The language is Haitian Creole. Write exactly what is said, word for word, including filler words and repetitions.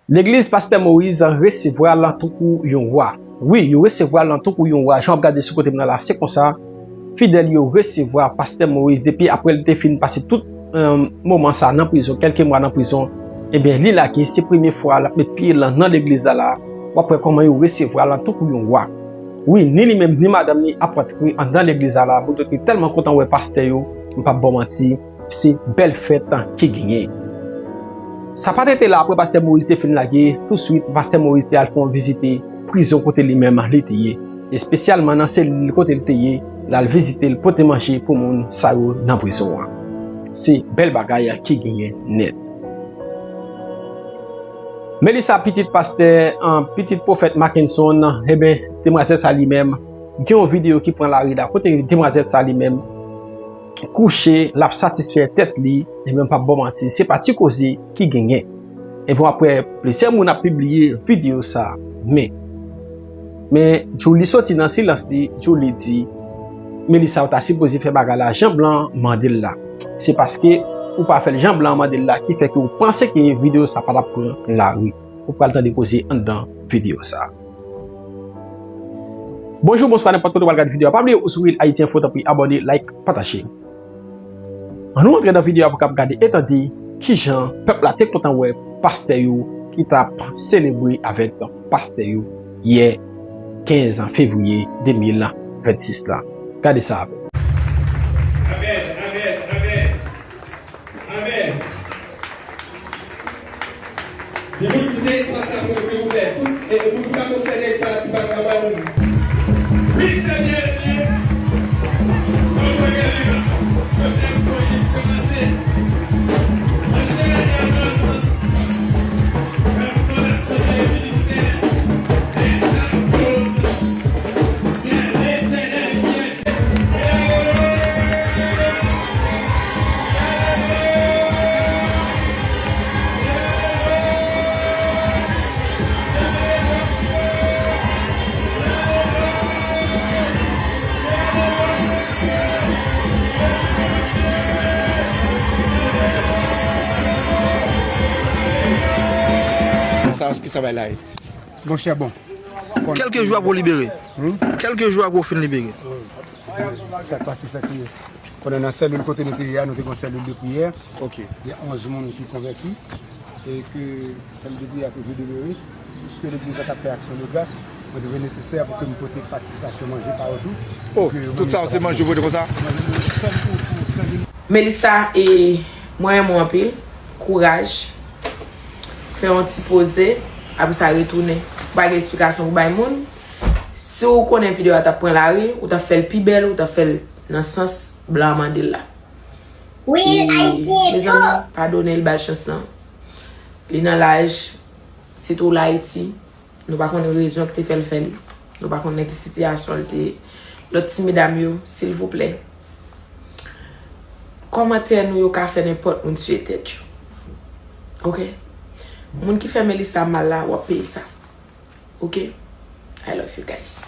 Legliz Pastè Moyiz resevwa l tankou yon wa. Wi, yo resevwa l tankou yon wa. Jan w ap gade sou kote m nan la, se konsa. Fidèl yo resevwa Pastè Moyiz depi apre l te fin pase tout, eh, moman sa nan prizon, kèlke mwa nan prizon. Ebyen, li lage, se premye fwa l ap met pye l nan legliz la la. W ap wè kòman yo resevwa l tankou yon wa. Wi, ni li menm, ni madanm li ap rantre anndan legliz la la. Moun yo te tèlman kontan wè pastè yo, m p ap ba w manti. Se bèl fèt ki genyen. Sa pa t rete la, apre Pastè Moyiz te fin lage, touswit, Pastè Moyiz te al fè yon vizite prizon kote li menm li te ye. Espesyalman nan selil kote li te ye, l al vizite l, pote manje pou moun sa yo nan prizon an. Se bèl bagay ki genyen nèt. Melissa, pitit pastè, an, pitit pwofèt Mackenson, enben, demwazèl sa li menm, gen yon videyo ki pran lari la, kote demwazèl sa li menm, kouche, l ap satisfè tèt li, ebyen, m p ap ba w manti, se pa ti koze ki genyen. Ebyen, w ap wè plizyè moun ap pibliye videyo sa, men, men Djouly soti nan silans li, Djouly di, Melissa, ou ta sipoze fè bagay la jan Blan mande l la. Se paske ou pa fè l jan Blan mande l la ki fè ke ou panse ke videyo sa pa t ap pran lari. Ou pral tande koze anndan videyo sa. Bonjou, bonswa, nenpòt kote w pral gade videyo a. Pa bliye ou sou Real Haiti Info, tanpri abòne, like, pataje. Ann nou antre nan videyo a pou w kab gade e tande kijan pèp la te kontan wè pastè yo ki t ap selebre avèk pastè yo yè kenz fevriye de mil vennsis la. Gade sa avè m. Amèn, amèn, amèn. Amèn. Di moun ki te espas la pou yo, silvouplè. Tout, e, moun ki pa konsène, ki pa, ki pa, pa, pa, wi, Senyè Dye, mwen premye levanjis, dezyèm Moyiz, se maten, an chè e an san, nan san, nan san, nan ministè, Legliz la, se Letènèl ki Sa, ki sa bay la ye? Monchè, bon. Kèlke jou apre w libere. Hmm? Kèlke jou apre w fin libere. Wi. Sa k pase, sa ki ye. Konnen nan selil kote nou te ye a, nou te gen yon selil de priyè. Ok. Gen onz moun ki konvèti. E ke selil de priyè a toujou demere. Piske legliz la t ap fè aksyon de gras, mwen twouve nesesè pou ke m pote patisipasyon manje pa yo tou. Oh, tout sa se manje w pote konsa? Melissa, e, mwen renmen w anpil. Kouraj. Fè yon ti poze. Apre sa, retounen. Ou pa gen esplikasyon pou bay moun. Si w konnen videyo a t ap pran lari, ou t ap fè l pi bèl, ou t ap fè l nan sans Blan mande l la. Wi, e, Ayiti, mezanmi, padone l, ba l chans lan. Li nan laj, sitou l Ayiti. Nou pa konn rezon ki te fè l fè li. Nou pa konn nan ki sitiyasyon l te ye. Lòt ti medam yo, silvouplè, kòmantè nou yo ka fè nenpòt moun tiye tèt yo. Ok? Moun ki fè Melissa mal la, w ap peye sa. Ok? I love you guys.